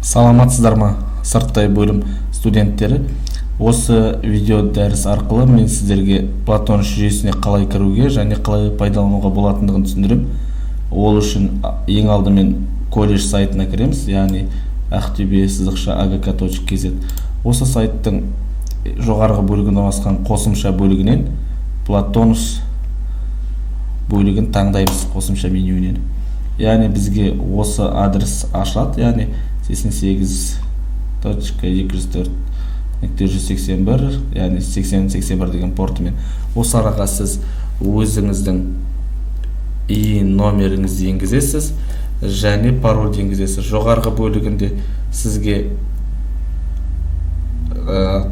Саламатсыздар ма, сырттай бөлім студенттері! Осы видео дәріс арқылы мен сіздерге Платон жүйесіне қалай кіруге және қалай пайдалануға болатындығын түсіндіремін. Ол үшін ең алдымен колледж сайтына кіреміз, яғни ақтөбе-агк.kz. Осы сайттың жоғарғы бөлігінде орналасқан қосымша бөлігінен Платонус бөлігін таңдаймыз, қосымша менюінен. Яғни бізге осы адрес ашылады, яғни 88.204.181, яғни 8081 деген портымен. Осы араға сіз өзіңіздің ИИН номеріңізді енгізесіз және парольді енгізесіз. Жоғарғы бөлігінде сізге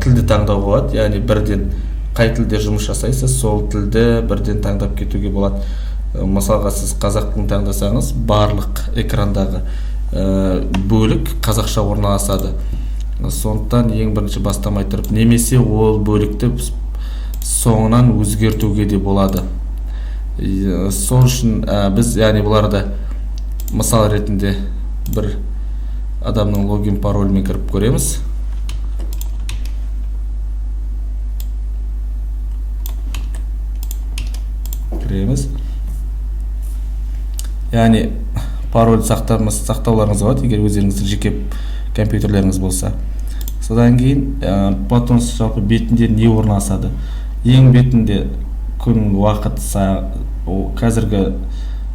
тілді таңдауға болады, яғни бірден қай тілде жұмыс жасайсыз, сол тілді бірден таңдап кетуге болады. Мысалға, сіз қазақ тілін таңдасаңыз, барлық экрандағы бөлік қазақша орналасады. Сондықтан ең бірінші бастамай тұрып, немесе ол бөлікті соңынан өзгертуге де болады. Сол үшін біз, яғни бұларды мысал ретінде бір адамның логин паролімен кіріп көреміз. Кіреміз. Яғни пароль сақтауларыңызға болады, егер өздеріңіздің жеке компьютерлеріңіз болса. Содан кейін Платонус жалпы бетінде не орналасады? Ең бетінде күн, уақыт, қазіргі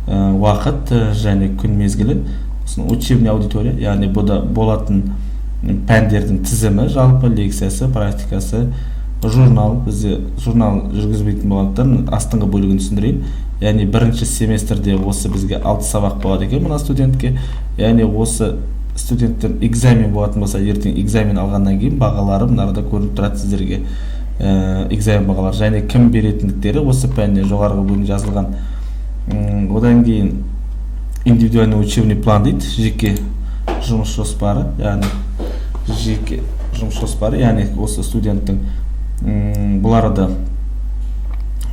уақыт және күн мезгілі, сосын учебный аудитория, яғни бұда болатын пәндердің тізімі, жалпы лекциясы, практикасы, журнал. Бізде журнал жүргізбейтін болғандықтан астыңғы бөлігін түсіндірейін. Яғни бірінші семестрде осы бізге 6 сабақ болады екен мына студентке. Яғни осы студенттер экзамен болатын болса, ертең экзамен алғаннан кейін бағалары мынарда көрініп тұрады сіздерге. Экзамен бағалары және кім беретіндіктері осы пәннен жоғарғы бөлімде жазылған. Одан кейін индивидуальный учебный план дейді, жеке жұмыс жоспары, яғни жеке жұмыс жоспары, яғни осы студенттің, бұларды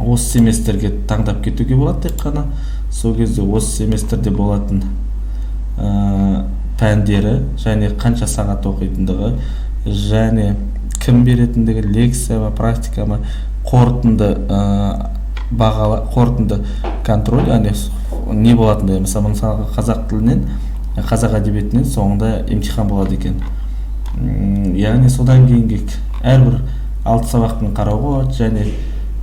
осы семестрге таңдап кетуге болады тек қана. Сол кезде осы семестрде болатын пәндері және қанша сағат оқитындығы және кім беретіндігі, лекция ма, практика ма, қорытынды, бағала, қорытынды контроль, яғни не болатындығы. Мысалға, қазақ тілінен, қазақ әдебиетінен соңында емтихан болады екен. Яғни содан кейінгі әрбір 6 сабақтың қарауға болады. Және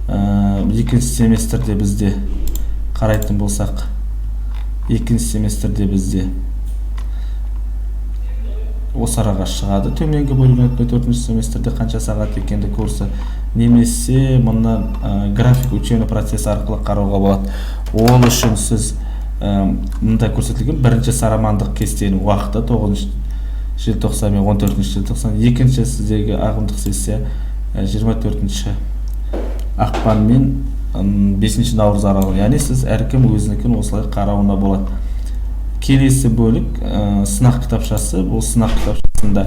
екінші семестрде бізде қарайтын болсақ, екінші семестрде бізде осы араға шығады төменгі бөлігіне, төртінші семестрде қанша сағат екенді курсы, немесе мұны график учебный процесс арқылы қарауға болады. Ол үшін сіз, мында көрсетілген бірінші сарамандық кестенің уақыты 9 желтоқсан мен 14 желтоқсан, екінші сіздегі ағымдық сессия 24 ақпан мен 5 наурыз аралығы. Яғни сіз әркім өзінікін осылай қарауына болады. Келесі бөлік, сынақ кітапшасы. Бұл сынақ кітапшасында,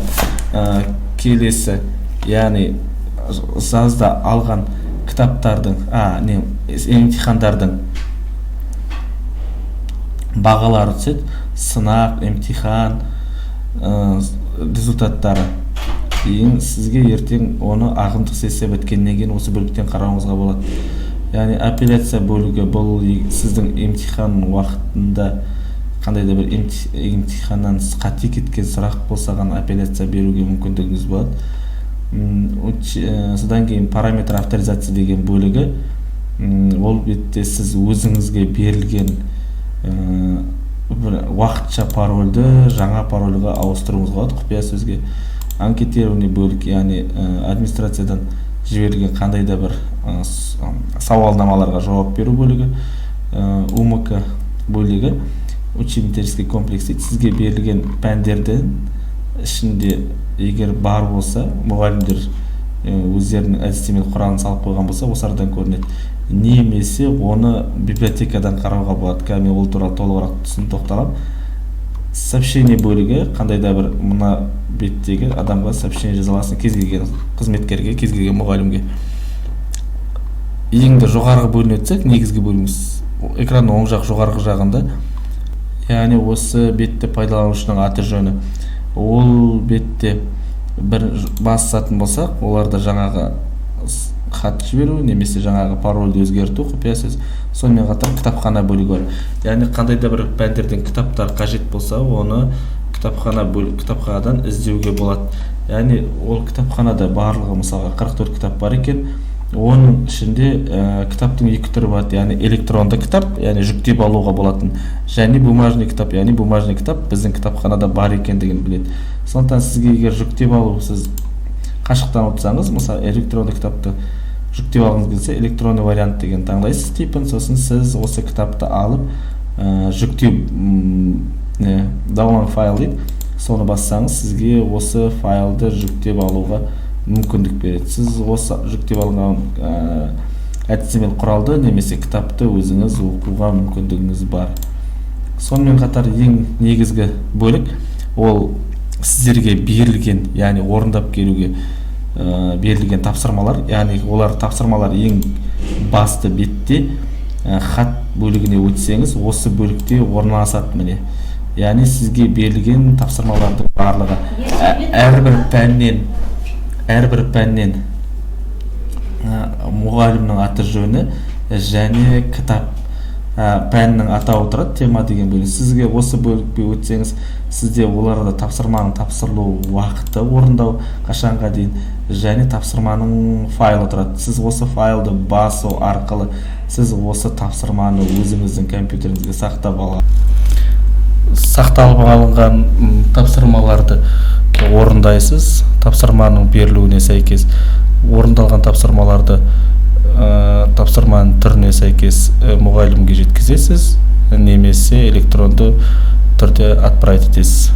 келесі, яғни жазда алған кітаптардың, не, емтихандардың бағалары түседі. Сынақ, емтихан результаттары. Кейін сізге ертең оны ағымдық сессия біткеннен кейін осы бөліктен қарауыңызға болады. Яғни апелляция бөлігі бұл сіздің емтихан уақытында қандай да бір емтиханнан қате кеткен сұрақ болса ғана апелляция беруге мүмкіндігіңіз болады. Содан кейін параметр авторизация деген бөлігі, ол бетте сіз өзіңізге берілген бір уақытша парольді жаңа парольға ауыстыруыңызға болады, құпия сөзге. Анкетирование бөлік, яғни администрациядан жіберілген қандай да бір сауалнамаларға жауап беру бөлігі. УМК бөлігі, учебно-методический комплекс дейді. Сізге берілген пәндердің ішінде егер бар болса, мұғалімдер өздерінің әдістемелік құралын салып қойған болса, осы арадан көрінеді. Немесе оны библиотекадан қарауға болады. Қазір мен ол туралы толығырақ түсін тоқталамын. Сообщение бөлігі, қандай да бір мына беттегі адамға сообщение жаза аласың, кез келген қызметкерге, кез келген мұғалімге. Енді жоғарғы бөліміне өтсек, негізгі бөліміміз экранның оң жақ жоғарғы жағында, яғни осы бетті пайдаланушының аты жөні. Ол бетте бір басатын болсақ, оларда жаңағы хат жіберу немесе жаңағы парольді өзгерту, құпия сөз. Сонымен қатар кітапхана бөлігі бар, яғни қандай да бір пәндерден кітаптар қажет болса, оны кітапханадан іздеуге болады. Яғни ол кітапханада барлығы, мысалға, 44 кітап бар екен. Оның ішінде кітаптың екі түрі бар, яғни электронды кітап, яғни жүктеп алуға болатын, және бумажный кітап, яғни бумажный кітап біздің кітапханада бар екендігін біледі. Сондықтан сізге егер жүктеп алу, сіз қашықтан отырсаңыз, мысалы, электронды кітапты жүктеп алғыңыз келсе, «электронный вариант» деген таңдайсыз типін. Сосын сіз осы кітапты алып, жүктеу, не, «download файл» дейді, соны бассаңыз, сізге осы файлды жүктеп алуға мүмкіндік береді. Сіз осы жүктеп алынған әдістемелік құралды немесе кітапты өзіңіз оқуға мүмкіндігіңіз бар. Сонымен қатар ең негізгі бөлік ол сіздерге берілген, яғни орындап келуге берілген тапсырмалар. Яғни олар тапсырмалар ең басты бетте, хат бөлігіне өтсеңіз, осы бөлікте орналасады. Міне, яғни сізге берілген тапсырмалардың барлығы әрбір пәннен мұғалімнің аты жөні және кітап, пәннің атауы тұрады «тема» деген бөлік. Сізге осы бөлікке өтсеңіз, сізде оларда тапсырманың тапсырылу уақыты, орындау қашанға дейін және тапсырманың файлы тұрады. Сіз осы файлды басу арқылы сіз осы тапсырманы өзіңіздің компьютеріңізге сақтап алған, сақталып алынған тапсырмаларды орындайсыз. Тапсырманың берілуіне сәйкес орындалған тапсырмаларды тапсырманың түріне сәйкес мұғалімге жеткізесіз немесе электронды түрде отправить етесіз.